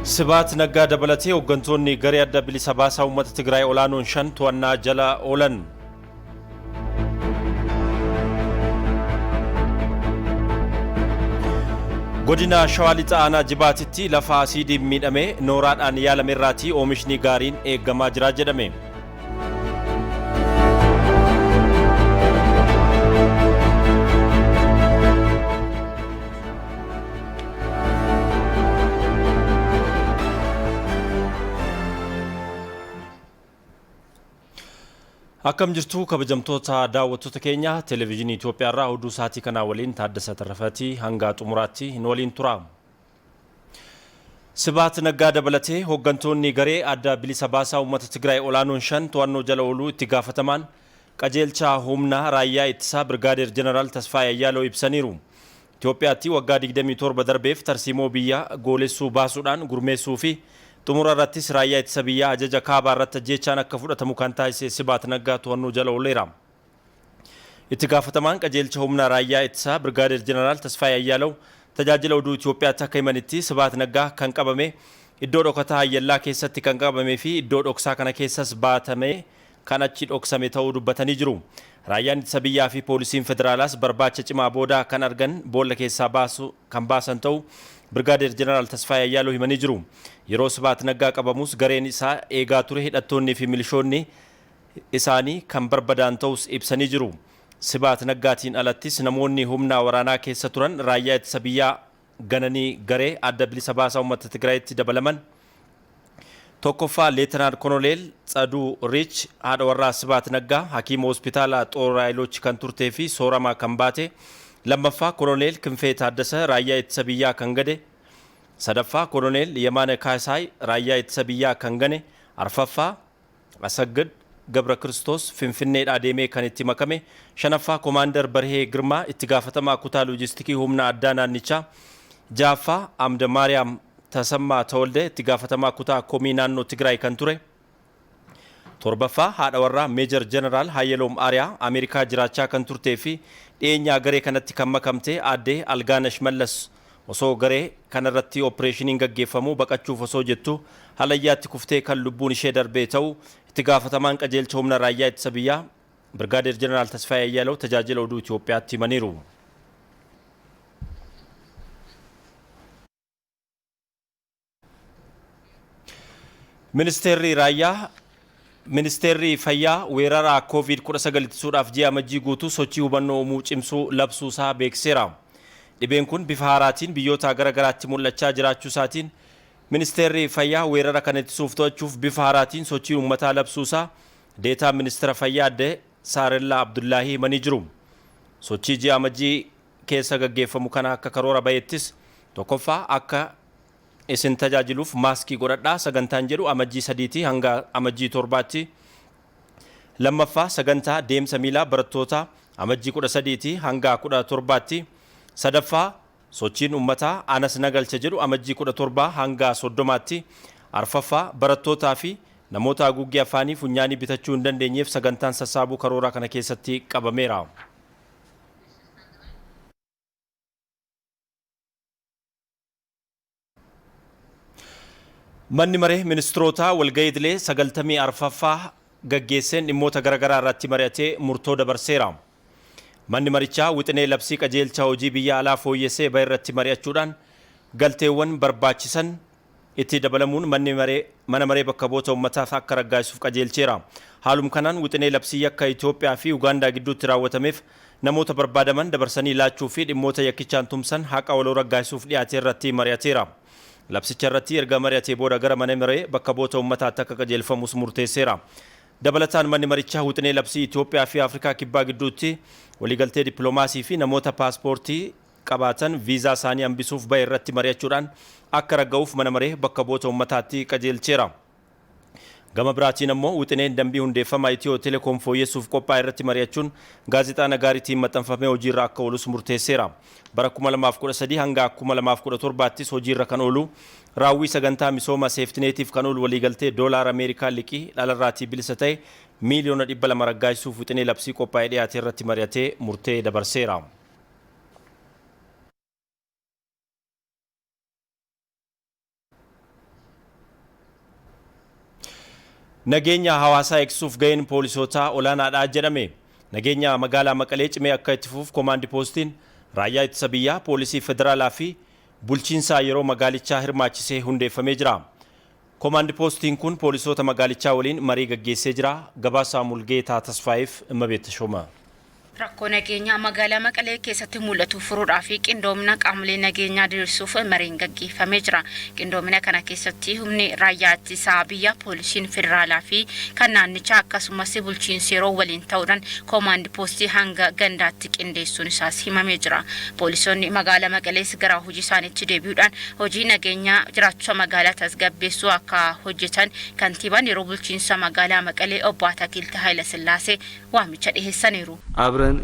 Sibaat Naggaa dabalatee hooggantoonni garee adda bilisa baasaa uummata Tigraay olaanoon 5 to'annaa jala oolan. Godina Shawaa Lixa Aanaa Jibaatitti lafa asiidiin miidhame nooraadhaan yaalame irraatii oomishni gaariin eegamaa jira jedhame. Akkam jirtu kabajamtoota daawwattoota keenya televezyiinii Itoophiyaa irraa oduu sa'aatii kanaa waliin Taaddasa Tarrafaati hanga xumuraatti nu waliin tura. Sibaat Naggaa dabalatee hooggantoonni garee adda bilisa baasaa uummata Tigraay olaanoon 5 to'annoo jala ooluu itti gaafatamaan qajeelcha humna raayyaa ittisaa Birgaadeer Jeneraal Tasfaayee Ayyaaloo ibsaniiru. Itoophiyaatti waggaa 27 darbeef tarsiimoo biyya goolessuu baasuudhaan gurmeessuu fi xumura irrattis raayyaa ittisa biyyaa ajaja kaabaa irratti ajjeechaan akka fudhatamu kan taasise Sibaat Naggaa to'annoo jala ooleera. Itti gaafatamaan qajeelcha humna raayyaa ittisaa Birgaadeer Jeneraal Tasfaayee Ayyaalaw tajaajila oduu Itoophiyaatti akka himanitti Sibaat Naggaa kan qabame iddoo dhokataa Ayyallaa keessatti kan qabamee fi iddoo dhoksaa kana keessas baatamee kan achi dhoksame ta'uu dubbatanii jiru. Raayyaan ittisa biyyaa fi poolisiin federaalaas barbaacha cimaa booda kan argan boolla keessaa baasu kan baasan ta'uu Birgaadeer Jeneraal Tasfaayee Ayyaaloo himanii jiru. Yeroo Sibaat Naggaa qabamus gareen isaa eegaa ture hidhattoonnii fi milishoonni isaanii kan barbadaa'an ta'uus ibsanii jiru. Sibaat Naggaatiin alattis namoonni humna waraanaa keessa turan raayyaa ittisa biyyaa gananii garee adda bilisa baasaa uummata Tigraayitti dabalaman tokkoffaa Leetanaal Konoleel Tsaduu Riich haadha warraa Sibaat Naggaa hakiima hospitaala Xoor Haayiloch kan turtee fi sooramaa kan baate, lammaffaa Konoleel Kinfee Taaddasa raayyaa ittisa biyyaa kan gade, sadaffaa Konoleel Yemaane Kaasaay raayyaa ittisa biyyaa kan gane, arfaffaa Asaggad Gabra Kiristoos Finfinneedhaa deemee kan itti makame, shanaffaa Komaandar Barhee Girmaa itti gaafatamaa kutaa loojistikii humna addaa naannichaa, ja'affaa Amda Maariyaam Tasammaa Tawalde itti gaafatamaa kutaa komii naannoo Tigraay kan ture, torbaffaa haadha warraa Meejar Jeneraal Hayeloom Ariyaa Ameerikaa jiraachaa kan turtee fi dhiyeenyaa garee kanatti kan makamte aadde Algaanash Mallas osoo garee kanarratti oppireeshiniin gaggeeffamuu baqachuuf osoo jettuu halayyaatti kuftee kan lubbuun ishee darbee ta'uu itti gaafatamaan qajeelcha humna raayyaa ittisa biyyaa Birgaadeer Jeneraal Tasfaayee Ayyaalew tajaajila oduu Itoophiyaatti himaniiru. Ministeerri Raayyaa Ministeerri Fayyaa weerara Covid-19 ittisuudhaaf ji'a Amajjii guutuu sochii hubannoo uumuu cimsuu labsuu isaa beeksiseera. Dhibeen kun bifa haaraatiin biyyoota gara garaatti mul'achaa jiraachuu isaatiin Ministeerri Fayyaa weerara kana ittisuuf to'achuuf bifa haaraatiin sochii uummataa labsuu isaa Deetaan Ministeera Fayyaa Aadde Saarellaa Abdullaahii himanii jiru. Sochii ji'a Amajjii keessa gaggeeffamu kana akka karoora bahettis tokkoffaa akka isin tajaajiluuf maaskii godhadhaa sagantaan jedhu Amajjii 3tii hanga Amajjii 7tti, lammaffaa sagantaa deemsa miilaa barattootaa Amajjii 13tii hanga 17tti, sadaffaa sochiin ummataa anas na galcha jedhu Amajjii 17 hanga 30tti, arfaffaa barattootaa fi namoota haguuggii afaanii funyaanii bitachuu hin dandeenyeef sagantaan sassaabuu karooraa kana keessatti qabameera. Manni Maree Ministirootaa walga'ii idilee 94ffaa gaggeesseen dhimmoota garaagaraa irratti mari'atee murtoo dabarseera. Manni marichaa wixinee labsii qajeelcha hojii biyya alaa fooyyessee bahe irratti mari'achuudhaan galteewwan barbaachisan itti dabalamuun manni maree mana maree bakka bu'oota uummataaf akka raggaasisuuf qajeelcheera. Haalum kanaan wixinee labsii yakka Itoophiyaa fi Ugaandaa gidduutti raawwatameef namoota barbaadaman dabarsanii laachuu fi dhimmoota yakkichaan tumsan haqa waloo raggaasisuuf dhiyaate irratti mari'ateera. Labsicha irratti erga mari'atee booda gara mana maree bakka bu'oota uummataatti akka qajeelfamus murteesseera. Dabalataan manni marichaa wixinee labsii Itoophiyaa fi Afrikaa Kibbaa gidduutti waliigaltee dippilomaasii fi namoota paaspoortii qabaatan viizaa isaanii hambisuuf bahe irratti mari'achuudhaan akka ragga'uuf mana maree bakka bu'oota uummataatti qajeelcheera. Gama biraatiin ammoo wixineen dambii hundeeffama Itiyoo Telekoom fooyyessuuf qophaa'e irratti mari'achuun Gaazexaa Nagaaritiin maxxanfamee hojiirra akka oolus murteesseera. Bara 2013 hanga 2017ttis hojiirra kan oolu raawwii sagantaa misooma seeftineetiif kan oolu waliigaltee Doolaara Ameerikaa liqii dhalarraatii bilisa ta'e miiliyoona 200 raggaasisuuf wixinee labsii qophaa'ee dhiyaate irratti mari'atee murtee dabarseera. Nageenya hawaasaa eegsuuf gaheen poolisootaa olaanaadha jedhame. Nageenya magaalaa Maqalee cimee akka itti fufuuf koomaandi poostiin raayyaa ittisa biyyaa, poolisii federaalaa fi bulchiinsa yeroo magaalichaa hirmaachisee hundeeffamee jira. Koomaandi poostiin kun poolisoota magaalichaa waliin marii gaggeessee jira. Gabaasaa Mulgeetaa Tasfaayeef Immabeet Tashooma. Rakkoo nageenyaa magaalaa Maqalee keessatti mul'atu furuudhaa fi qindoomina qaamolee nageenyaa diriirsuuf mariin gaggeeffamee jira. Qindoomina kana keessatti humni raayyaa ittisaa biyya, poolisiin federaalaa fi kan naannichaa akkasumas bulchiinsi yeroo waliin ta'uudhaan koomaandi poostii hanga gandaatti qindeessuun isaas himamee jira. Poolisoonni magaalaa Maqalees gara hojii isaaniitti deebi'uudhaan hojii nageenyaa jiraachisa magaalaa tasgabbeessuu akka hojjetan kantiibaan yeroo bulchiinsa magaalaa Maqalee obbo Ataakilti Hayilasillaasee waamicha dhiheessaniiru. አብረን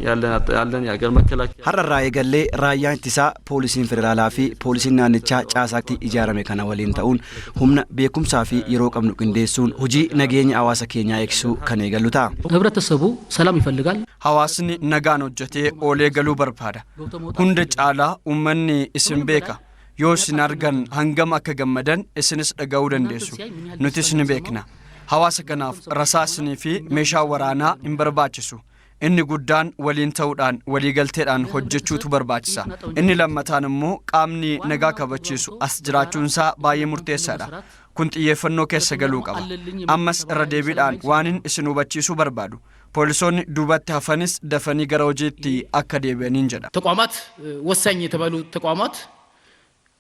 ያለን የሀገር መከላከያ Har'a irraa eegallee raayyaan ittisaa, poolisiin federaalaa fi poolisiin naannichaa caasaatti ijaarame kana waliin ta'uun humna, beekumsaa fi yeroo qabnu qindeessuun hojii nageenya hawaasa keenyaa eegsisuu kan eegallu ta'a. ህብረተሰቡ ሰላም ይፈልጋል። Hawaasni nagaan hojjetee oolee galuu barbaada. Hunda caalaa uummanni isin beeka. Yoo isin argan hangam akka gammadan isinis dhaga'uu dandeessu. Nutis ni beekna. Hawaasa kanaaf rasaasnii fi meeshaa waraanaa hin barbaachisu. Inni guddaan waliin ta'uudhaan waliigalteedhaan hojjechuutu barbaachisa. Inni lammataan immoo qaamni nagaa kabachiisu as jiraachuunsaa baay'ee murteessaadha. Kun xiyyeeffannoo keessa galuu qaba. Ammas irra deebiidhaan waanin isin hubachiisuu barbaadu, poolisoonni duubatti hafanis dafanii gara hojiitti akka deebi'aniin jedha. ተቋማት ወሳኝ የተባሉ ተቋማት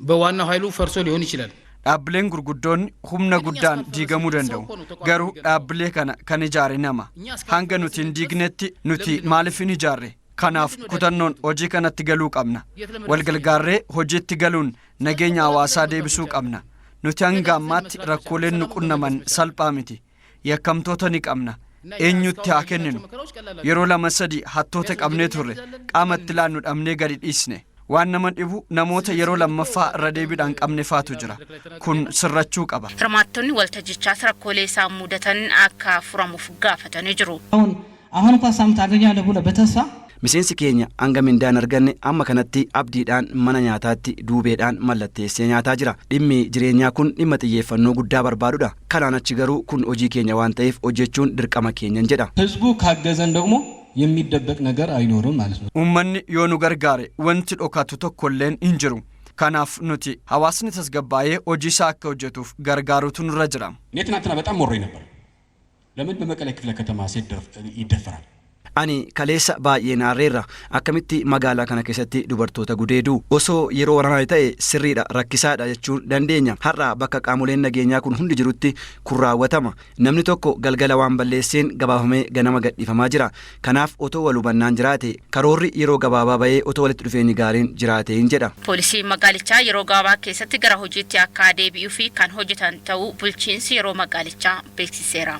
በዋናው ኃይሉ ፈርሶ ሊሆን ይችላል። Dhaabbileen gurguddoon humna guddaan diigamuu danda'u. Garuu dhaabbilee kana kan ijaare nama. Hanga nuti hin diignetti nuti maaliif hin ijaarre? Kanaaf kutannoon hojii kanatti galuu qabna. Walgargaarree hojiitti galuun nageenya hawaasaa deebisuu qabna. Nuti hanga ammaatti rakkooleen nu qunnaman salphaa miti. Yakkamtoota ni qabna. Eenyutti haa kenninu? Yeroo lama sadi hattoota qabnee turre, qaama itti laannu dhabnee gadi dhiisne. Waan nama dhibu namoota yeroo lammaffaa irra deebiidhaan qabne faatu jira. Kun sirrachuu qaba. Hirmaattonni waltajjichaas rakkoolee isaan mudatan akka furamuuf gaafatanii jiru. አሁን አሁን እንኳን ሳምንት አገኛለሁ ብሎ በተስፋ Miseensi keenya hanga mindaan arganne amma kanatti abdiidhaan mana nyaataatti duubeedhaan mallatteessee nyaataa jira. Dhimmi jireenyaa kun dhimma xiyyeeffannoo guddaa barbaadudha. Kanaan achi garuu kun hojii keenya waan ta'eef hojjechuun dirqama keenyan jedha. ህዝቡ ካገዘን ደግሞ የሚደበቅ ነገር አይኖርም ማለት ነው። Uummanni yoo nu gargaare wanti dhokatu tokkolleen hin jiru. Kanaaf nuti hawaasni tasgabbaa'ee hojii isaa akka hojjetuuf gargaaruutu nurra jira. እኔ ትናንትና በጣም መሮኝ ነበር። ለምን በመቀሌ ክፍለ ከተማ ሴት ይደፈራል? Ani kaleessa baay'ee naarreerra. Akkamitti magaalaa kana keessatti dubartoota gudeedu? Osoo yeroo waraanaa ta'e sirriidha, rakkisaadha jechuun dandeenya. Har'a bakka qaamoleen nageenyaa kun hundi jirutti kun raawwatama. Namni tokko galgala waan balleesseen gabaafamee ganama gadhiifamaa jira. Kanaaf otoo wal hubannaan jiraate, karoorri yeroo gabaabaa bahee, otoo walitti dhufeenyi gaariin jiraateen jedha. Poolisiin magaalichaa yeroo gabaabaa keessatti gara hojiitti akka deebi'uu fi kan hojjetan ta'uu bulchiinsi yeroo magaalichaa beeksiseera.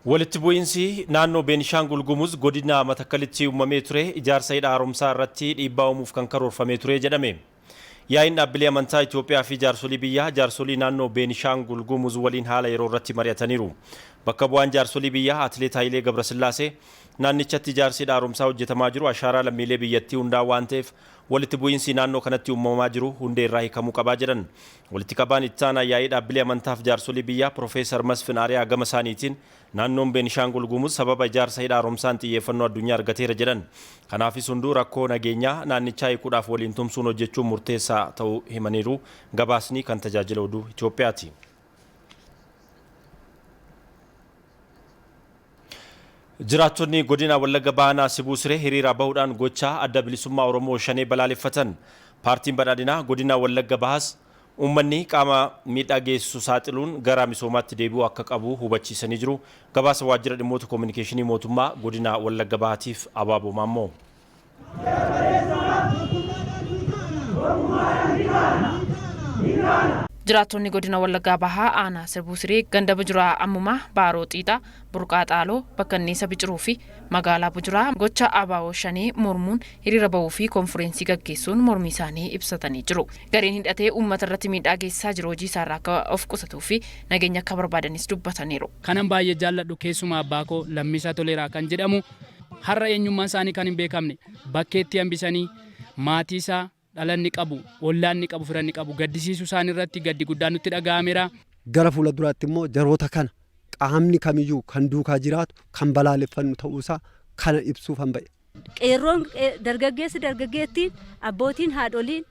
Walitti bu'iinsi naannoo Beenishaangul Gumuz godina Matakkalitti uumamee ture ijaarsa hidha haaromsaa irratti dhiibbaa uumuuf kan karoorfamee ture jedhame. Yaa'iin dhaabbilee amantaa Itoophiyaa fi jaarsolii biyyaa jaarsolii naannoo Beenishaangul Gumuz waliin haala yeroo irratti mari'ataniiru. Bakka bu'aan jaarsolii biyyaa Atileet Hayilee Gabrasillaasee naannichatti ijaarsi hidha haaromsaa hojjetamaa jiru ashaaraa lammiilee biyyattii hundaa waan ta'eef walitti bu'iinsi naannoo kanatti uumamaa jiru hundee irraa hiikamuu qabaa jedhan. Walitti qabaan ittaanaa yaa'ii dhaabbilee amantaaf jaarsolii biyyaa Profeesar Masfin Ariyaa gama isaaniitiin naannoon Beenishaangul Gumuz sababa ijaarsa hidha haaromsaan xiyyeeffannoo addunyaa argateera jedhan. Kanaafis hunduu rakkoo nageenyaa naannichaa hiikuudhaaf waliin tumsuun hojjechuun murteessaa ta'uu himaniiru. Gabaasni kan tajaajila oduu Itoophiyaati. Jiraattonni godina Wallagga Baanaa Sibuu Siree hiriira bahuudhaan gochaa Adda Bilisummaa Oromoo Shanee balaaleffatan. Paartiin Badhaadhinaa godina Wallagga Bahaas uummanni qaama miidhaa geessisu saaxiluun gara misoomaatti deebi'uu akka qabu hubachiisanii jiru. Gabaasa waajjira dhimmoota koominikeeshinii mootummaa godina Wallagga Bahaatiif Abaaboo Maammoo. Jiraattonni godina Wallaggaa Bahaa aanaa Sibuu Siree ganda Bujuraa Ammumaa, Baaroo Xiixaa, Burqaa Xaaloo, Bakkanniisa Biciruu fi magaalaa Bujuraa gocha ABO Shanee mormuun hiriira bahuu fi konfireensii gaggeessuun mormii isaanii ibsatanii jiru. Gareen hidhatee uummata irratti miidhaa geessisaa jiru hojii isaarraa akka of qusatuu fi nageenya akka barbaadanis dubbataniiru. Kanan baay'ee jaalladhu keessumaa abbaa koo Lammisaa Toleeraa kan jedhamu har'a eenyummaan isaanii kan hin beekamne bakkeetti hambisanii maatii isaa dhalanni qabu, ollaan qabu, firanni qabu gaddisiisuu isaanii irratti gaddi guddaan nutti dhaga'ameera. Gara fuula duraatti immoo jaroota kana qaamni kamiyyuu kan duukaa jiraatu kan balaaleffannu ta'uusaa kana ibsuufan ba'e. Qeerroon, dargaggeessi, dargaggeettiin, abbootiin, haadholiin,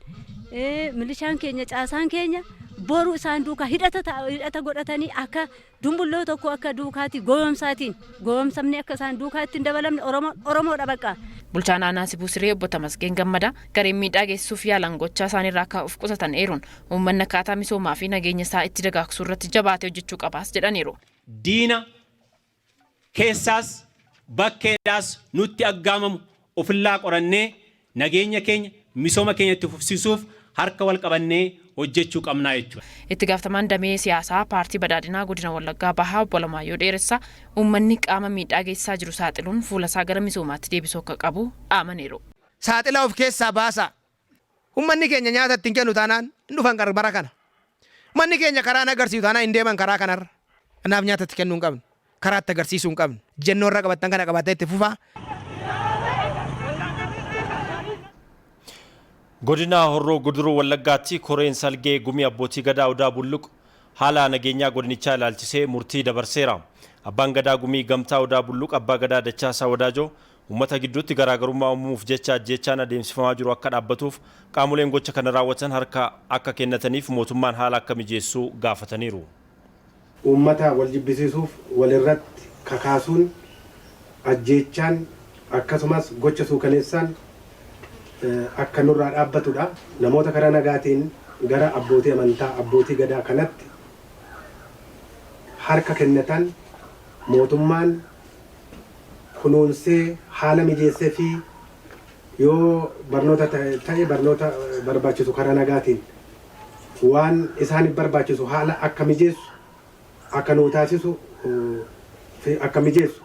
milishaan keenya, caasaan keenya boru isaan duukaa hidhata godhatanii akka dumbulloo tokko akka duukaatti gowwomsaatiin gowwomsamni akka isaan duukaatti hin dabalamne. Oromoo Oromoodha bakka. Bulchaan aanaa Sibuu Siree obbo Tamasgeen Gammadaa gareen miidhaa geessisuuf yaalan gochaa isaaniirraa akka of qusatan eeruun, uummanni akkaataa misoomaa fi nageenya isaa itti dagaagsuu irratti jabaatee hojjechuu qabaas jedhaniiru. Diina keessaas bakkeedhaas nutti aggaamamu ofillaa qorannee nageenya keenya, misooma keenya itti fufsiisuuf harka wal qabannee hojjechuu qabnaa jechuudha. Itti gaafatamaan damee siyaasaa Paartii Badhaadhinaa godina Wallaggaa Bahaa obbo Alamaayyoo Dheeressaa uummanni qaama miidhaa geessisaa jiru saaxiluun fuula isaa gara misoomaatti deebisuu akka qabu dhaamaniiru. Saaxilaa, of keessaa baasaa. Uummanni keenya nyaata ittiin kennu taanaan hin dhufan bara kana. Manni keenya karaa agarsiisu taanaan hin deeman karaa kanarra. Kanaaf nyaata itti kennuu hin qabnu. Karaa itti agarsiisuu hin qabnu. Jennoo irra qabattan kana qabattee itti fufaa. Godina Horroo Guduruu Wallaggaatti koreen salgee gumii abbootii gadaa Odaa Bulluq haala nageenyaa godinichaa ilaalchisee murtii dabarseera. Abbaan gadaa gumii gamtaa Odaa Bulluq, abbaa gadaa Dachaasaa Wadaajoo, uummata gidduutti garaagarummaa uumuuf jecha ajjeechaan adeemsifamaa jiru akka dhaabbatuuf, qaamoleen gocha kana raawwatan harka akka kennataniif mootummaan haala akka mijeessuu gaafataniiru. Uummata wal jibbisiisuuf walirratti kakaasuun, ajjeechaan, akkasumas gocha suukaneessaan akka nurraa dhaabbatudha. Namoota karaa nagaatiin gara abbootii amantaa, abbootii gadaa kanatti harka kennatan mootummaan kunuunsee haala mijeessee fi yoo barnoota ta'e barnoota barbaachisu karaa nagaatiin waan isaaniif barbaachisu haala akka mijeessu, akka nuu taasisu fi akka mijeessu.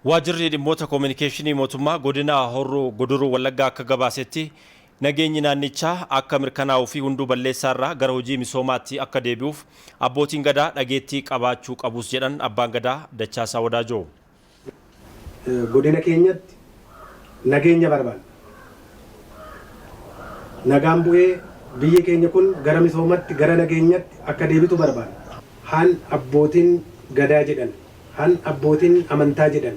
Waajjirri dhimmoota koominikeeshinii mootummaa godina Horroo Guduruu Wallaggaa akka gabaasetti, nageenyi naannichaa akka mirkanaa'uu fi hunduu balleessaarraa gara hojii misoomaatti akka deebi'uuf abbootiin gadaa dhageettii qabaachuu qabus jedhan abbaan gadaa Dachaasaa Wadaajoo. Godina keenyatti nageenya barbaanna. Nagaan bu'ee biyyi keenya kun gara misoomatti, gara nageenyatti akka deebitu barbaanna. Han abbootiin gadaa jedhan, han abbootiin amantaa jedhan,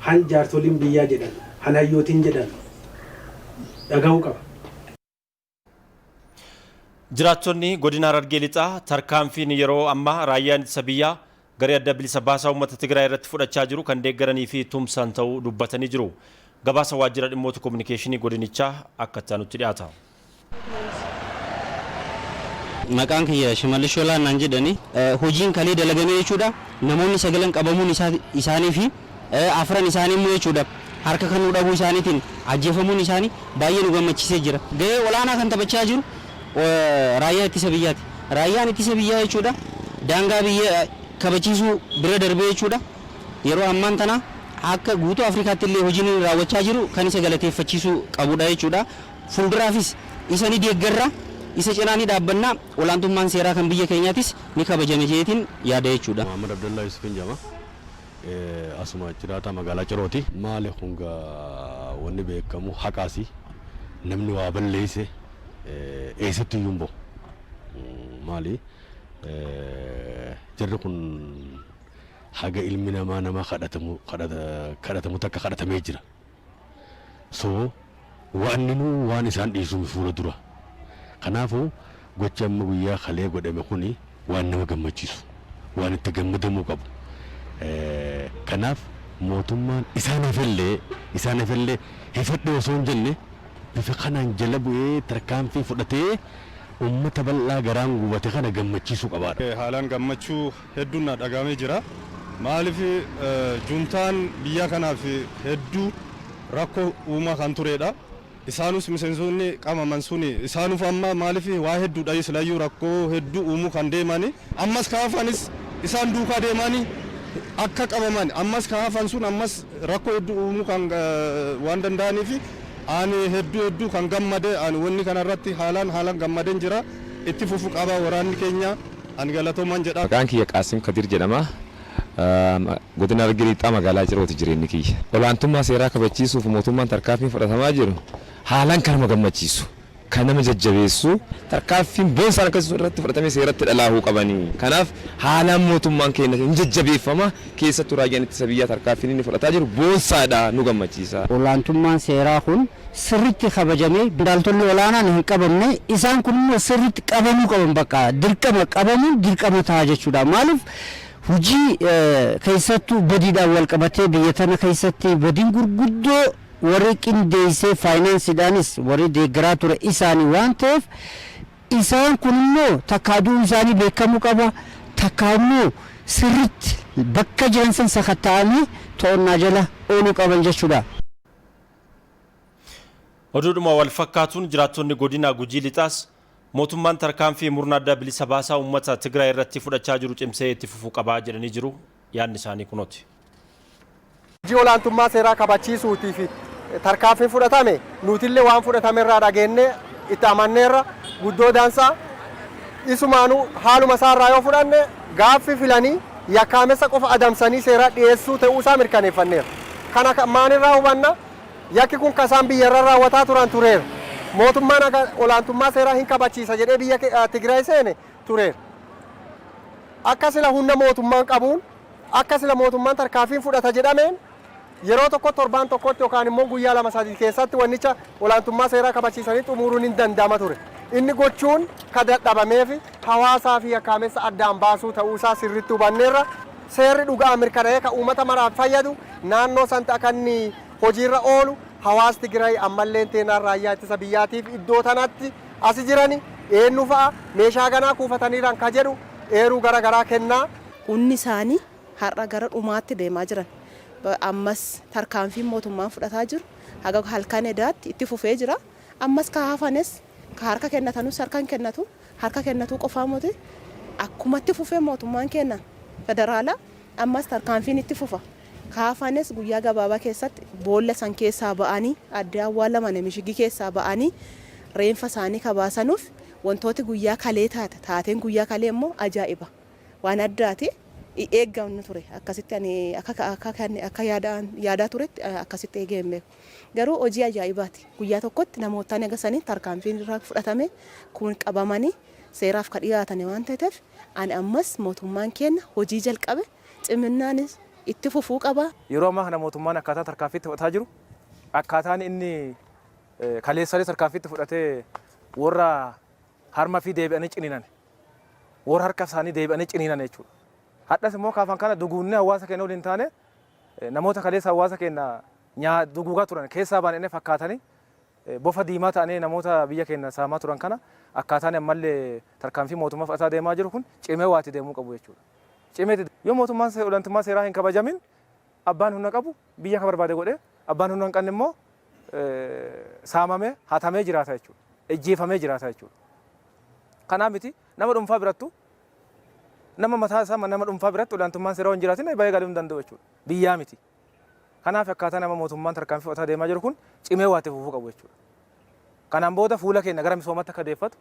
han jaarsoliin biyyaa jedhan, han hayyootiin jedhan dhaga'uu qaba. Jiraattonni godina Harargee Lixaa tarkaanfiin yeroo ammaa raayyaan ittisa biyyaa garee Adda Bilisa Baasaa Uummata Tigraay irratti fudhachaa jiru kan deeggaranii fi tumsan ta'uu dubbatanii jiru. Gabaasa waajjira dhimmoota koominikeeshinii godinichaa akka itti aanutti dhiyaata. Maqaan kiyya Shimallis Shoolaa naan jedhani. Hojiin kalee dalagame jechuudha. Namoonni sagalan qabamuun isaanii fi afran isaanii immoo jechuudha harka kennuu dhabuu isaaniitiin ajjeefamuun isaanii baay'ee nu gammachiisee jira. Gahee olaanaa kan taphachaa jiru raayyaa ittisa biyyaati. Raayyaan ittisa biyyaa jechuudha daangaa biyya kabachiisuu bira darbee jechuudha yeroo ammaan tana akka guutuu Afrikaatti illee hojiin inni raawwachaa jiru kan isa galateeffachiisuu qabudha jechuudha. Fuulduraafis isa ni deeggarra, isa cinaa ni dhaabbanna, olaantummaan seeraa kan biyya keenyaatis ni kabajama jeetiin yaada jechuudha. Muhammad Abdallaa Yusufin jedhama. Asuma jiraataa magaalaa Cirooti. Maali kun gaa, wanni beekamu haqaasi. Namni waa balleesse eessatti iyyuu hin bahu. Maali, jarri kun haga ilmi namaa nama kadhatamu kadhatamu takka kadhatamee jira. So waan nu waan isaan dhiisuu fuula dura. Kanaafuu gochi amma guyyaa kalee godhame kuni waan nama gammachiisu, waan itti gammadamuu qabu. Kanaaf mootummaan isaan hafellee hifadhe osoo hin jenne bifa kanaan jala bu'ee tarkaanfii fudhatee uummata bal'aa garaan gubate kana gammachiisuu qabaadha. Haalaan gammachuu hedduun na dhagahamee jira. Maaliif, juntaan biyya kanaaf hedduu rakkoo uumaa kan turedha. Isaanus miseensonni qabaman suni isaanuuf amma maaliif waa hedduudha silayyuu rakkoo hedduu uumuu kan deemani, ammas kan hafanis isaan duukaa deemani akka qabaman, ammas kan hafan sun ammas rakkoo hedduu uumuu kan waan danda'aniif, ani hedduu hedduu kan gammade, ani wanni kanarratti haalaan haalaan gammadeen jira. Itti fufu qaba waraanni keenya, ani galatooman jedha. Maqaan kiyya Qaasim Kadir jedhama. Godina Harargee Lixaa, magaalaa Cirooti jireenyi kiyya. Olaantummaa seeraa kabachiisuuf mootummaan tarkaanfiin fudhatamaa jiru haalaan kan nama gammachiisu. Kan nama jajjabeessu tarkaanfiin boonsaan akkasii irratti fudhatamee seeratti dhalaahuu qabanii. Kanaaf haalaan mootummaan keenya hin jajjabeeffama, keessattuu raayyaan ittisa biyyaa tarkaanfiin inni fudhataa jiru boonsaadha, nu gammachiisa. Olaantummaan seeraa kun sirritti kabajamee qondaaltonni olaanaan hin qabamne, isaan kun immoo sirritti qabamuu qaban, bakka dirqama qabamuun dirqama ta'a jechuudha. Maaliif, hojii keessattuu badiidhaan wal qabatee biyya tana keessatti badiin gurguddoo warri qindeessee faayinaansiidhaanis warri deeggaraa ture isaanii waan ta'eef, isaan kun immoo takkaa du'uu isaanii beekamuu qaba, takkaa immoo sirritti bakka jiran san sakatta'anii to'annaa jala ooluu qaban jechuudha. Oduudhuma wal fakkaatuun jiraattonni godina Gujii Lixaas mootummaan tarkaanfii murna adda bilisa baasaa uummata Tigraay irratti fudhachaa jiru cimsee itti fufuu qabaa jedhanii jiru. Yaadni isaanii kunooti. Hojii olaantummaa seeraa kabachiisuutii fi tarkaanfii fudhatame nutillee waan fudhatame irraa dhageenye itti amanneerra. Guddoo dansaa. Isumaanuu haaluma isaarraa yoo fudhanne, gaaffii filanii yakkaamessa qofa adamsanii seeraa dhiyeessuu ta'uu isaa mirkaneeffanneerra. Kana maalirraa hubanna? Yakki kun kasaan biyyarra raawwataa turan tureera. Mootummaan olaantummaa seeraa hin kabachiisa jedhee biyya Tigraay seene tureera. Akka sila humna mootummaan qabuun, akka sila mootummaan tarkaanfiin fudhata jedhameen, yeroo tokko, torbaan tokkotti yookaan immoo guyyaa 2-3 keessatti wannicha olaantummaa seeraa kabachiisanii xumuruun hin danda'ama ture. Inni gochuun ka dadhabameef hawaasaa fi yakkaamessa addaan baasuu ta'uusaa sirriitti hubanneerra. Seerri dhugaa mirkanaa'ee ka uummata maraaf fayyadu naannoo sanatti akka inni hojiirra oolu, hawaasti Tigraay ammallee teenaan raayyaa ittisa biyyaatiif iddoo tanatti asi jirani eenyu fa'a, meeshaa ganaa kuufataniiran ka jedhu eeruu gara garaa kennaa. Humni isaanii har'a gara dhumaatti deemaa jiran. Ammas tarkaanfiin mootummaan fudhataa jiru haga halkan edaatti itti fufee jira. Ammas ka hafanes, ka harka kennatanus harka hin kennatu. Harka kennatuu qofaa miti, akkumatti fufee mootummaan kenna federaalaa ammas tarkaanfiin itti fufa. Ka hafanes guyyaa gabaabaa keessatti boolla san keessaa ba'anii, addee awwaalaman mishigii keessaa ba'anii reenfa isaanii kabaasanuuf. Wantooti guyyaa kalee taate, taateen guyyaa kalee immoo ajaa'iba, waan addaati. Eeggamnu ture akkasitti, ani akka akka akka yaadaa turetti akkasitti eegee hin beeku. Garuu hojii ajaa'ibaati. Guyyaa tokkotti namootaan eegasanii tarkaanfiin irraa fudhatame kun qabamanii seeraaf ka dhiyaatan waan ta'eef, ani ammas mootummaan keenya hojii jalqabe ciminnaanis itti fufuu qaba. Yeroo ammaa kana mootummaan akkaataa tarkaanfiitti fudhataa jiru, akkaataan inni kaleessalee tarkaanfiitti fudhatee warra harma fi deebi'anii ciniinan, warra harka isaanii deebi'anii ciniinan jechuudha. Hadhas immoo kaafan kana duguunnee hawaasa keenya waliin taane namoota kaleessa hawaasa keenya nyaa duguugaa turan keessaa baanee fakkaatanii bofa diimaa ta'anii namoota biyya keenya saamaa turan kana, akkaataan ammallee tarkaanfii mootummaa fudhataa deemaa jiru kun cimee waati deemuu qabu jechuudha. Cimee yoo mootummaan olaantummaa seeraa hin kabajamin, abbaan humna qabu biyya ka barbaade godhee, abbaan humna hin qabne immoo saamamee hatamee jiraata jechuudha. Ejjeefamee jiraata jechuudha. Kanaaf miti, nama dhuunfaa birattu, nama mataa isaa, nama dhuunfaa biratti olaantummaan seeraa hin jiraatin baay'ee galuu hin danda'u jechuudha. Biyyaa miti. Kanaaf akkaataa nama mootummaan tarkaanfii fudhataa deemaa jiru kun cimee waati fufuu qabu jechuudha. Kanaan booda fuula keenya gara misoomaatti akka deeffatu,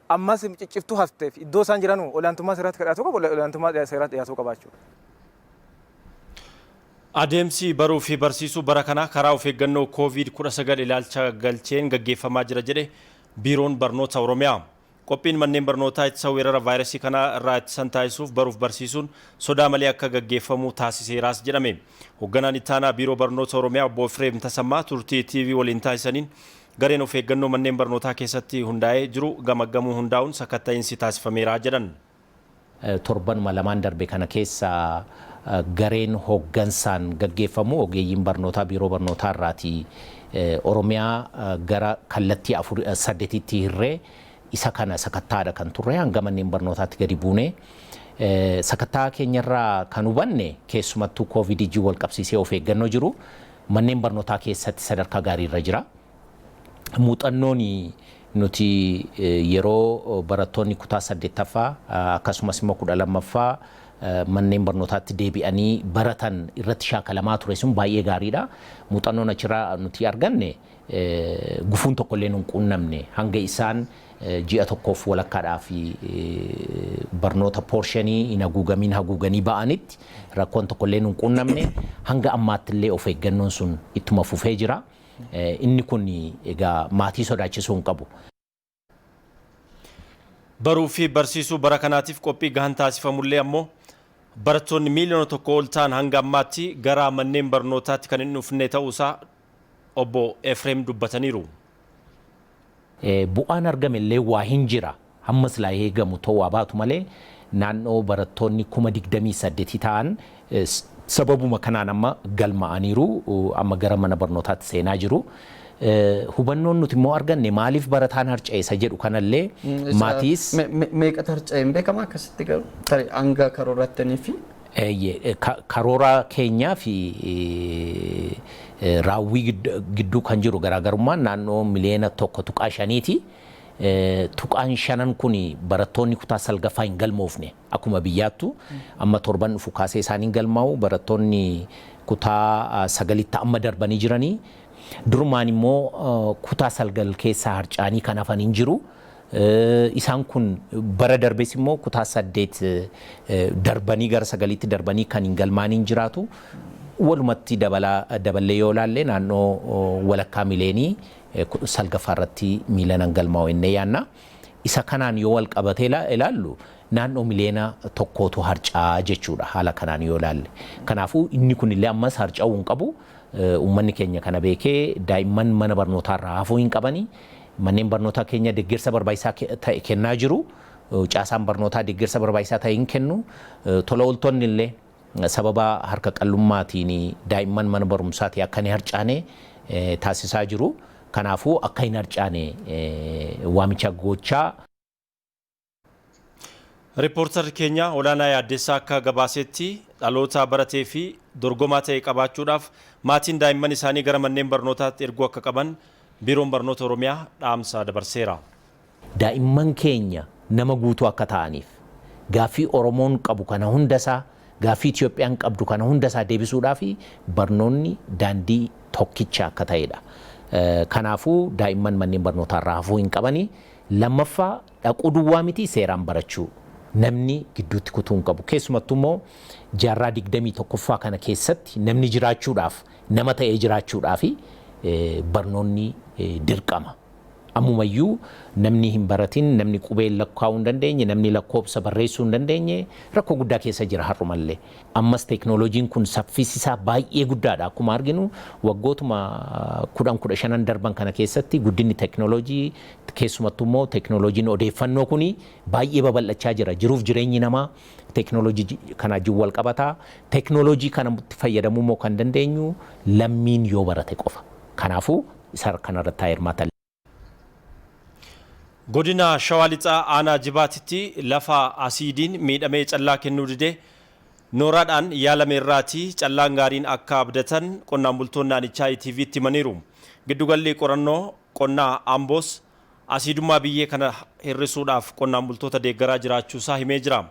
ammas cicciftuu hafteef iddoo isaan jiranu olaantummaa seeraatti dhiyaatu qabu, olaantummaa seeraatti dhiyaatuu qaba jechuudha. Adeemsi baruu fi barsiisuu bara kanaa karaa of eeggannoo COVID-19 ilaalcha galcheen gaggeeffamaa jira jedhe Biiroon Barnoota Oromiyaa. Qophiin manneen barnootaa ittisa weerara vaayirasii kanaa irraa ittisan taasisuuf baruuf barsiisuun sodaa malee akka gaggeeffamu taasiseeraas jedhame. Hoogganaan ittaanaa Biiroo Barnoota Oromiyaa Obbo Efreem Tasammaa turtii TV waliin taasisaniin gareen of eeggannoo manneen barnootaa keessatti hundaa'ee jiru gamaggamuu hundaa'uun sakatta'iinsi taasifameera jedhan. Torbanuma lamaan darbe kana keessa gareen hooggansaan gaggeeffamu, ogeeyyiin barnootaa biiroo barnootaa irraati, Oromiyaa gara kallattii afur saddeetitti hirree isa kana sakattaadha kan turre. Hanga manneen barnootaatti gadi buune sakattaa keenyarraa kan hubanne, keessumattuu koovidii wal qabsiisee of eeggannoo jiru manneen barnootaa keessatti sadarkaa gaariirra jira. Muuxannoon nuti yeroo barattoonni kutaa saddeettaffaa akkasumas immoo 12ffaa manneen barnootaatti deebi'anii baratan irratti shaakalamaa ture sun baay'ee gaariidha. Muuxannoon achirraa nuti arganne, gufuun tokkollee nun quunnamne. Hanga isaan ji'a tokkoof walakkaadhaa fi barnoota portionii hin haguugamiin haguuganii ba'anitti rakkoon tokkollee nun quunnamne. Hanga ammaatti illee of eeggannoon sun ittuma fufee jira. Inni kun egaa maatii sodaachisuu hin qabu. Baruu fi barsiisuu bara kanaatiif qophii gahaan taasifamullee ammoo barattoonni miiliyoona 1 ol ta'an hanga ammaatti gara manneen barnootaatti kan hin dhufne ta'uusaa obbo Efreem dubbataniiru. Bu'aan argame illee waa hin jira. Hamma silaa eegamu ta'uu baatu malee naannoo barattoonni 28,000 ta'an sababuma kanaan amma galma'aniiru, amma gara mana barnootaatti seenaa jiru. Hubannoon nuti immoo arganne maaliif barataan harca'e isa jedhu kanallee maatiis. Meeqatu harca'e hin beekamaa akkasitti garuu tarii hanga karoorattanii fi. Karoora keenyaa fi raawwii gidduu kan jiru garaagarummaan naannoo miliyoona 1.5ti. Tuqaan shanan kun barattoonni kutaa salgaffaa hin galmoofne. Akkuma biyyaattu amma torban dhufu kaasee isaan hin galmaa'u. Barattoonni kutaa sagalitti amma darbanii jiranii, durumaan immoo kutaa salgal keessaa harca'anii kan hafan hin jiru. Isaan kun bara darbes immoo kutaa saddeet darbanii gara sagaliitti darbanii kan hin galmaanii hin jiraatu. Walumatti daballee yoo ilaalle naannoo walakkaa mileenii salgaffaa irratti miilanan galmaa'u jennee yaanna. Isa kanaan yoo wal qabatee ilaallu naannoo miliyoona 1tu harca'aa jechuudha haala kanaan yoo ilaalle. Kanaafuu inni kunillee ammas harca'uu hin qabu. Uummanni keenya kana beekee daa'imman mana barnootaa irraa hafuu hin qabani. Manneen barnootaa keenya deeggarsa barbaachisaa ta'e kennaa jiru. Caasaan barnootaa deeggarsa barbaachisaa ta'e hin kennu. Tola ooltonni illee sababa harka qallummaatiin daa'imman mana barumsaatii akka hin harcaane taasisaa jiru. Kanaafuu akka hin harcaane waamicha gochaa. Riippoortarri keenya Olaanaa Yaaddeessaa akka gabaasetti dhaloota baratee fi dorgomaa ta'e qabaachuudhaaf maatiin daa'imman isaanii gara manneen barnootaatti erguu akka qaban Biiroon Barnoota Oromiyaa dhaamsa dabarseera. Daa'imman keenya nama guutuu akka ta'aniif, gaaffii Oromoon qabu kana hundasaa, gaaffii Itoophiyaan qabdu kana hundasaa deebisuudhaaf barnoonni daandii tokkicha akka ta'edha. Kanaafuu daa'imman manneen barnootaa irraa hafuu hin qabani. Lammaffaa, dhaquu duwwaa miti, seeraan barachuu. Namni gidduutti kutuu hin qabu. Keessumattuu immoo jaarraa 21ffaa kana keessatti namni jiraachuudhaaf, nama ta'ee jiraachuudhaaf barnoonni dirqama. Ammumayyuu namni hin baratin, namni qubee lakkaa'uu hin dandeenye, namni lakkoobsa barreessuu hin dandeenye rakkoo guddaa keessa jira har'umallee. Ammas teeknooloojiin kun saffisisaa baay'ee guddaadha. Akkuma arginu waggootuma 10 15n darban kana keessatti guddinni teeknooloojii, keessumattuu immoo teeknooloojiin odeeffannoo kuni baay'ee babal'achaa jira. Jiruuf jireenyi namaa teeknooloojii kana wajjin wal qabata. Teeknooloojii kanatti fayyadamuu immoo kan dandeenyu lammiin yoo barate qofa. Kanaafuu isa kanarratti haa hirmaatan. Godina Shawaa Lixaa aanaa Jibaatitti lafa asiidiin miidhamee callaa kennuu didee nooraadhaan yaalame irraatii callaan gaariin akka abdatan qonnaan bultoonni naannichaa ETV'tti himaniiru. Giddugalli qorannoo qonnaa Amboos asiidummaa biyyee kana hir'isuudhaaf qonnaan bultoota deeggaraa jiraachuusaa himee jira.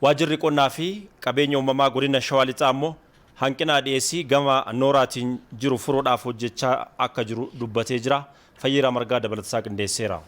Waajjirri qonnaa fi qabeenya uumamaa godina Shawaa Lixaa ammoo hanqina dhiyeessii gama nooraatiin jiru furuudhaaf hojjechaa akka jiru dubbatee jira. Fayyiraa Margaa dabalatasaa qindeesseera.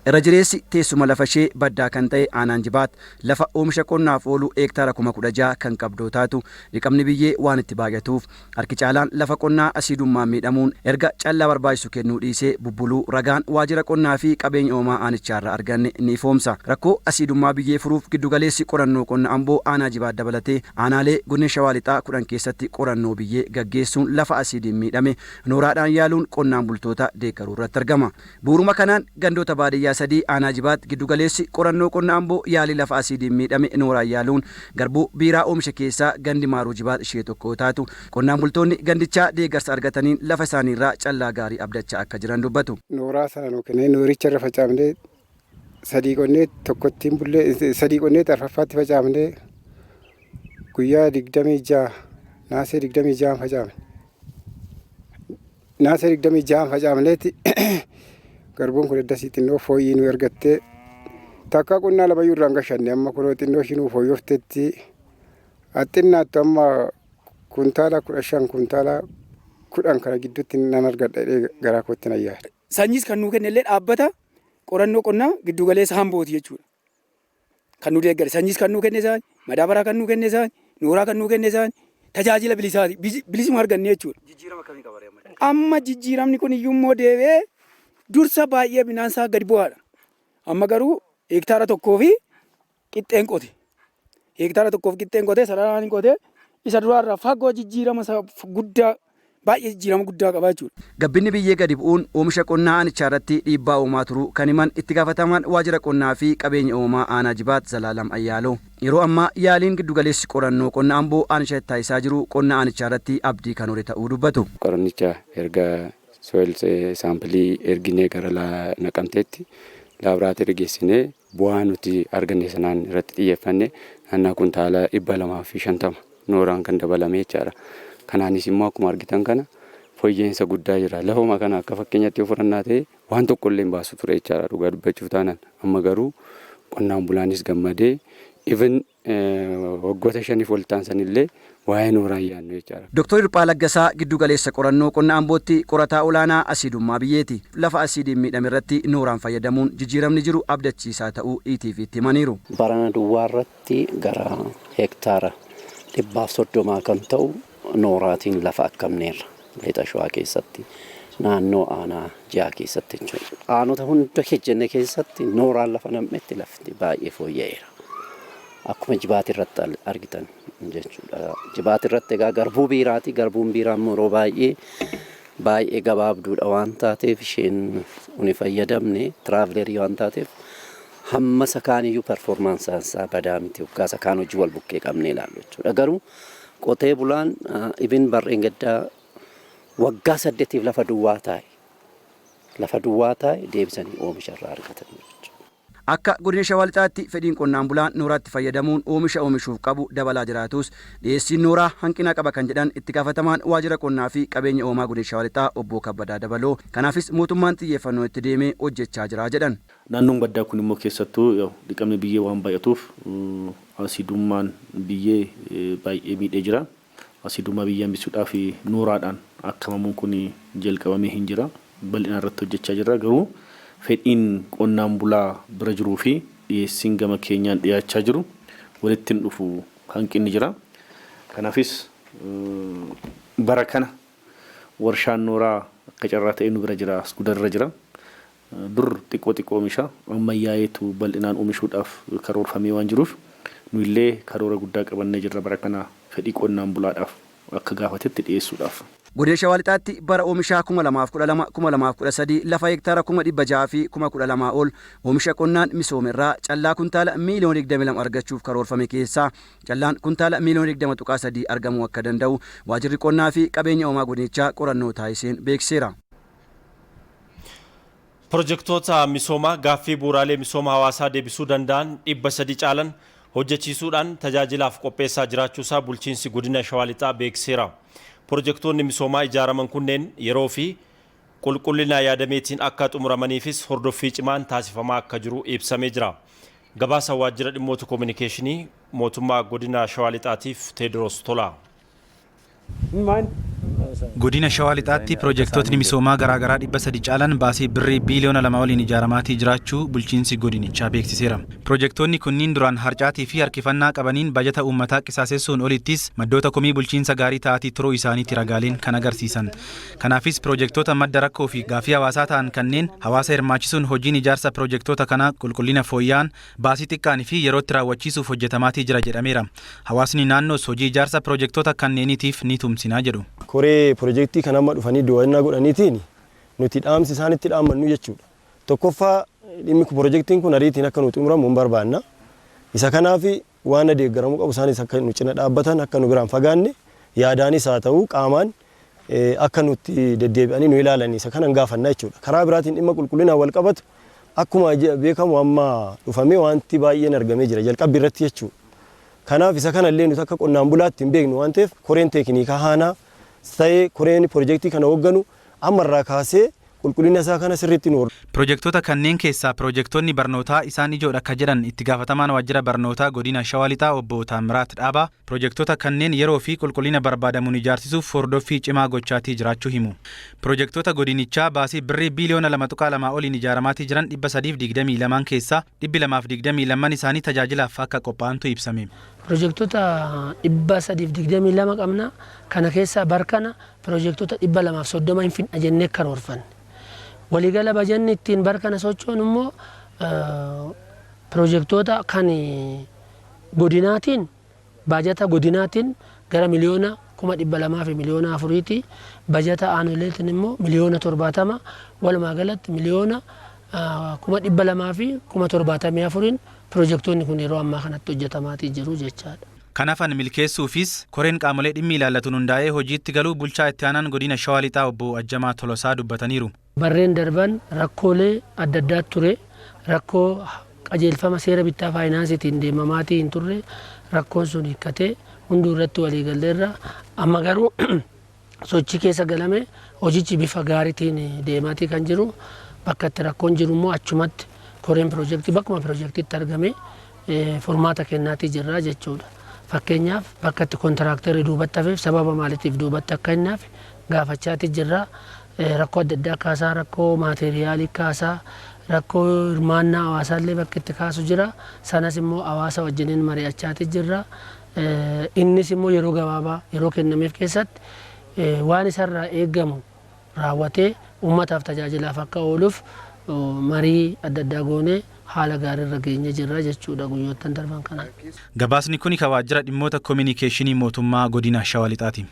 Irra jireessi teessuma lafa ishee baddaa kan ta'e aanaan Jibaat lafa oomisha qonnaaf oolu heektaara 16,000 kan qabdu taatu, dhiqamni biyyee waan itti baay'atuuf harki caalaan lafa qonnaa asiidummaan miidhamuun erga callaa barbaachisu kennuu dhiisee bubbuluu ragaan waajjira qonnaa fi qabeenya uumamaa aanichaarraa arganne ni ifoomsa. Rakkoo asiidummaa biyyee furuuf giddugaleessi qorannoo qonna Amboo aanaa Jibaat dabalatee aanaalee godina Shawaa Lixaa 10 keessatti qorannoo biyyee gaggeessuun lafa asiidiin miidhame nooraadhaan yaaluun qonnaan bultoota deeggaruu irratti argama. Bu'uuruma kanaan gandoota baadiyyaa sadii aanaa Jibaat giddugaleessi qorannoo qonna Amboo yaalii lafa asiidiin miidhame nooraan yaaluun garbuu biiraa oomishe keessaa gandi Maaruu Jibaat ishee tokko yoo taatu, qonnaan bultoonni gandichaa deeggarsa argataniin lafa isaaniirraa callaa gaarii abdachaa akka jiran dubbatu. Nooraa sana nuu kennee, nooricha irra facaafnee, sadii qonnee tokkottiin bullee, sadii qonnee arfaffaatti facaafnee, guyyaa 26, naasee 26 facaafne. Naasee 26 facaafneeti garbuun kun eddasii xinnoo fooyyii nu argattee, takka qonnaa lamayyuu irraan gashanne. Amma kunoo xinnoo ishii nuu fooyyoftetti, xinnaattu amma kuntaala 15, kuntaala 10 kana gidduutti nan argadha jedhee garaa kootti nan yaada. Sanyiis kan nuu kenne illee dhaabbata qorannoo qonnaa giddugaleessa Ambooti jechuudha. Kan nu deeggare sanyiis kan nuu kenne isaan, madaabaraa kan nuu kenne isaan, nooraa kan nuu kenne isaan, tajaajila bilisaati bilisuma arganne jechuudha. Jijjiirama akkamii qaba amma? Amma jijjiiramni kun iyyuu immoo deebi'ee dursa baay'ee midhaan isaa gadi bu'aadha. Amma garuu hektaara tokkoo fi qixxeen qote. Hektaara tokkoof qixxeen qotee sararaan qotee isa duraarraa fagoo jijjiirama isa guddaa baay'ee jijjiirama guddaa qaba jechuudha. Gabbinni biyyee gadi bu'uun oomisha qonnaa aanichaa irratti dhiibbaa uumaa turuu kan himan itti gaafatamaan waajjira qonnaa fi qabeenya uumamaa aanaa Jibaat Zalaalam Ayyaaloo. Yeroo ammaa yaaliin giddugaleessi qorannoo qonna Amboo aanichaa taasisaa jiru qonna aanichaa irratti abdii kan hore ta'uu dubbatu. Qorannicha erga soil sample erginee gara Naqamteetti laaboraatoorii geessinee bu'aa nuti arganne sanaan irratti xiyyeeffanne naannaa kuntaala 250 nooraan kan dabalame jechaadha. Kanaanis immoo akkuma argitan kana fooyya'insa guddaa jira. Lafuma kana akka fakkeenyaatti yoo fudhannaa ta'e waan tokko illee hin baasu ture jechaadha dhugaa dubbachuuf taanaan. Amma garuu qonnaan bulaanis gammadee even waggoota 5f ol ta'an illee waa'ee nooraa hin yaadnu jechaadha. Dr. Hirphaa Laggasaa giddu galeessa qorannoo qonna Ambootti qorataa olaanaa asiidummaa biyyeeti. Lafa asiidiin miidhame irratti nooraan fayyadamuun jijjiiramni jiru abdachiisaa ta'uu ETV'tti himaniiru. Barana duwwaa irratti gara hektaara 130 kan ta'u nooraatiin lafa akkamneerra lixa Shawaa keessatti naannoo aanaa 6 keessatti jechuudha. Aanota hunda hojjenne keessatti nooraan lafa nam'etti lafti baay'ee fooyya'eera. Akkuma Jibaat irratti argitan jechuudha. Jibaat irratti egaa garbuu biiraati. Garbuun biiraa immoo yeroo baay'ee baay'ee gabaabduudha waan taateef isheen uni fayyadamne traveler waan taateef hamma isa kaaniyyuu performance isaa badaa miti waggaa isa kaan hojii wal bukkee qabnee ilaallu jechuudha. Garuu qotee bulaan ibin barreen gaddaa waggaa 8f lafa duwwaa taa'e lafa duwwaa taa'e deebisanii oomisha irraa argatan jechuudha. Akka godina Shawaa Lixaatti fedhiin qonnaan bulaan nooraatti fayyadamuun oomisha oomishuuf qabu dabalaa jiraatus dhiyeessiin nooraa hanqina qaba kan jedhan itti gaafatamaan waajjira qonnaa fi qabeenya uumamaa godina Shawaa Lixaa obbo Kabbadaa Dabaloo. Kanaafis mootummaan xiyyeeffannoo itti deemee hojjechaa jira jedhan. Naannoon baddaa kun immoo keessattuu dhiqamni biyyee waan baay'atuuf asiidummaan biyyee baay'ee miidhee jira. Asiidummaa biyyee hambisuudhaaf nooraadhaan akkamamuun kun jalqabamee hin jira. Bal'inaan irratti hojjechaa jirra. Garuu fedhiin qonnaan bulaa bira jiruu fi dhiyeessiin gama keenyaan dhiyaachaa jiru walitti hin dhufu hanqinni jira. Kanaafis bara kana warshaan nooraa akka carraa ta'ee nu bira jira, as gudarra jira. Dur xiqqoo xiqqoo oomisha ammayyaa'eetu bal'inaan oomishuudhaaf karoorfamee waan jiruuf nu illee karoora guddaa qabannee jirra bara kana fedhii qonnaan bulaadhaaf akka gaafatetti dhiyeessuudhaaf. Godina Shawaa Lixaatti bara oomishaa 2012-2013 lafa hektaara 612,000 ol oomisha qonnaan misoome irraa callaa kuntaala miiliyoona 22 argachuuf karoorfame keessaa callaan kuntaala miiliyoona 20.3 argamuu akka danda'u waajjirri qonnaa fi qabeenya uumamaa godinichaa qorannoo taasiseen beeksiseera. Pirojektoota misoomaa gaaffii bu'uuraalee misooma hawaasaa deebisuu danda'an 300 caalan hojjechiisuudhaan tajaajilaaf qopheessaa jiraachuusaa bulchiinsi godina Shawaa Lixaa beeksiseera. Pirojektoonni misoomaa ijaaraman kunneen yeroo fi qulqullina yaadameetiin akka xumuramaniifis hordoffii cimaan taasifamaa akka jiru ibsamee jira. Gabaasa waajjira dhimmoota koominikeeshinii mootummaa godina Shawaa Lixaatiif Teediroos Tolaa. Godina Shawaa Lixaatti pirojektootni misoomaa garaagaraa 300 caalan baasii birrii biiliyoona 2 oliin ijaaramaatii jiraachuu bulchiinsi godinichaa beeksiseera. Pirojektoonni kunniin duraan harcaatii fi harkifannaa qabaniin bajata uummataa qisaasessuun olittis maddoota komii bulchiinsa gaarii ta'aatii turuu isaaniitti ragaaleen kan agarsiisan. Kanaafis pirojektoota madda rakkoo fi gaaffii hawaasaa ta'an kanneen hawaasa hirmaachisuun hojiin ijaarsa pirojektoota kanaa qulqullina fooyya'aan baasii xiqqaanii fi yerootti raawwachiisuuf hojjetamaatii jira jedhameera. Hawaasni naannoos hojii ijaarsa pirojektoota kanneeniitiif ni tumsinaa jedhu. Koree pirojektii kan amma dhufanii daawwannaa godhaniitiin nuti dhaamsi isaanitti dhaammannu jechuudha. Tokkoffaa dhimmi pirojektiin kun ariitiin akka nu xumuramu hin barbaanna. Isa kanaaf waan deeggaramuu qabu isaanis akka nu cina dhaabbatan akka nu biraan fagaanne yaadaanis haa ta'u qaamaan akka nutti deddeebi'anii nu ilaalan isa kanan gaafanna jechuudha. Karaa biraatiin dhimma qulqullinaan wal qabatu akkuma beekamu amma dhufamee wanti baay'een argamee jira jalqabbii irratti jechuudha. Kanaaf isa kanallee nuti akka qonnaan bulaatti hin beeknu waan ta'eef koreen teeknikaa haanaa ta'ee koreen pirojektii kana hoogganu ammarraa kaasee Qulqullina isaa kana sirriitti nu Pirojektoota kanneen keessaa pirojektoonni barnootaa isaan ijoodha akka jedhan itti gaafatamaan waajjira barnootaa godina Shawaa Lixaa obbo Taamiraat Dhaabaa, pirojektoota kanneen yeroo fi qulqullina barbaadamuun ijaarsisuuf hordoffii cimaa gochaatii jiraachuu himu. Pirojektoota godinichaa baasii birrii biiliyoona 2.2 oliin ijaaramaatii jiran 322 keessaa 222 isaanii tajaajilaaf akka qophaa'antu ibsame. Pirojektoota 322 qabna. Kana keessaa barkana pirojektoota 230 hin fidna jennee karoorfanne. Waliigala bajanni ittiin barkana sochoonu immoo pirojektoota kan godinaatiin baajata godinaatiin gara miliyoona 200,000 fi miliyoona 4ti. Bajata aanoleetiin immoo miliyoona 70, walumaa galatti miliyoona 274,000 pirojektoonni kun yeroo ammaa kanatti hojjetamaatii jiru jechaadha. Kan hafan milkeessuufis koreen qaamolee dhimmi ilaallatuun hundaa'ee hojiitti galuu bulchaa itti aanaan godina Shawaa Lixaa obbo Ajjamaa Tolosaa dubbataniiru. Barreen darban rakkoolee adda addaatu ture. Rakkoo qajeelfama seera bittaa faayinaansiitiin deemamaatii hin turre. Rakkoon sun hiikkatee hunduu irratti walii galleerra. Amma garuu sochii keessa galame hojichi bifa gaariitiin deemaatii kan jiru. Bakka itti rakkoon jiru immoo achumatti koreen pirojektii bakkuma pirojektiitti argame furmaata kennaatii jirra jechuudha. Fakkeenyaaf bakka itti kontiraaktarri duubatti hafeef sababa maaliitiif duubatti akka hin hafe gaafachaatii jirra. Rakkoo adda addaa kaasaa, rakkoo maateeriyaalii kaasaa, rakkoo hirmaannaa hawaasaallee bakka itti kaasu jira. Sanas immoo hawaasa wajjiniin mari'achaatii jirra. Innis immoo yeroo gabaabaa yeroo kennameef keessatti waan isarraa eegamu raawwatee uummataaf tajaajilaaf akka ooluuf marii adda addaa goonee haala gaariirra geenye jirra jechuudha guyyoottan darban kanaan. Gabaasni kuni kan waajjira dhimmoota kominikeeshinii mootummaa godina Shawaa Lixaati.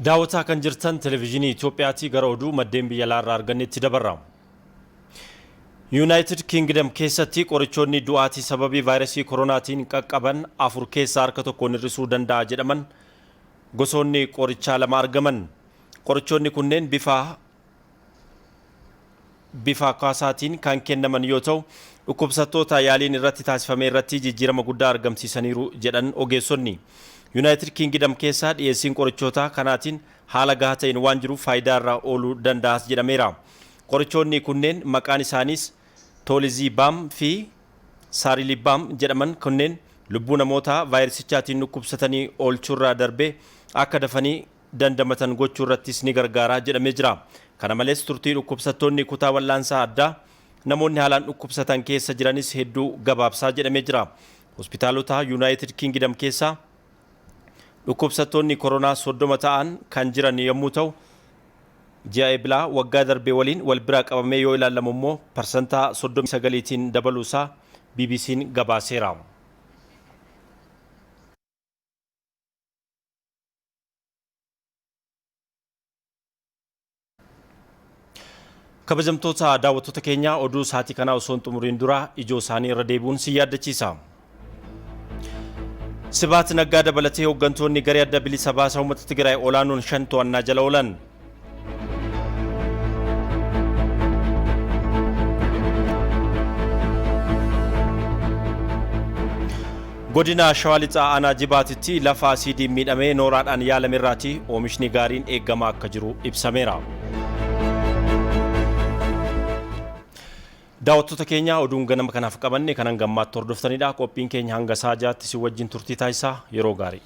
Daawwataa kan jirtan televezyiinii Itiyoophiyaatii. Gara oduu maddeen biyya alaarraa argannetti dabarra. Yuunaayitid Kingdom keessatti qorichoonni du'aatii sababii vaayirasii koronaatiin qaqqaban 4 keessaa harka tokkoon hir'isuu danda'a jedhaman gosoonni qorichaa 2 argaman. Qorichoonni kunneen bifa kaasaatiin kan kennaman yoo ta'u, dhukkubsattoota yaaliin irratti taasifame irratti jijjiirama guddaa argamsiisaniiru jedhan ogeessonni. Yuunaayitid Kingdom keessaa dhiyeessiin qorichoota kanaatiin haala gahaa ta'een waan jiruuf faayidaa irra ooluu danda'as jedhameera. Qorichoonni kunneen maqaan isaaniis Tooliziibaam fi Saarilibaam jedhaman kunneen lubbuu namoota vaayirasichaatiin dhukkubsatanii oolchuurraa darbee akka dafanii dandamatan gochuu irrattis ni gargaara jedhamee jira. Kana malees turtii dhukkubsattoonni kutaa wal'aansaa addaa namoonni haalaan dhukkubsatan keessa jiranis hedduu gabaabsaa jedhamee jira. Hospitaalota Yuunaayitid Kingdom keessaa dhukkubsattoonni koronaa 30 ta'an kan jiran yommuu ta'u, ji'a Eblaa waggaa darbee waliin wal biraa qabamee yoo ilaalamu immoo 39%tiin dabaluusaa BBC'n gabaaseera. Kabajamtoota daawwattoota keenyaa, oduu sa'aatii kanaa osoo hin xumuriin dura ijoo isaanii irra deebi'uun si yaaddachiisa. Sibaat Naggaa dabalatee hooggantoonni garee adda bilisa baasaa uummata Tigraay olaanoon 5 to'annaa jala oolan. Godina Shawaa Lixaa aanaa Jibaatitti lafa asiidiin miidhamee nooraadhaan yaalame irraati oomishni gaariin eegamaa akka jiru ibsameera. Daawwattoota keenya, oduun ganama kanaaf qabanne kanan gammaatti hordoftanidha. Qophiin keenya hanga sa'a 6tti si wajjin turtii taasisaa. Yeroo gaarii.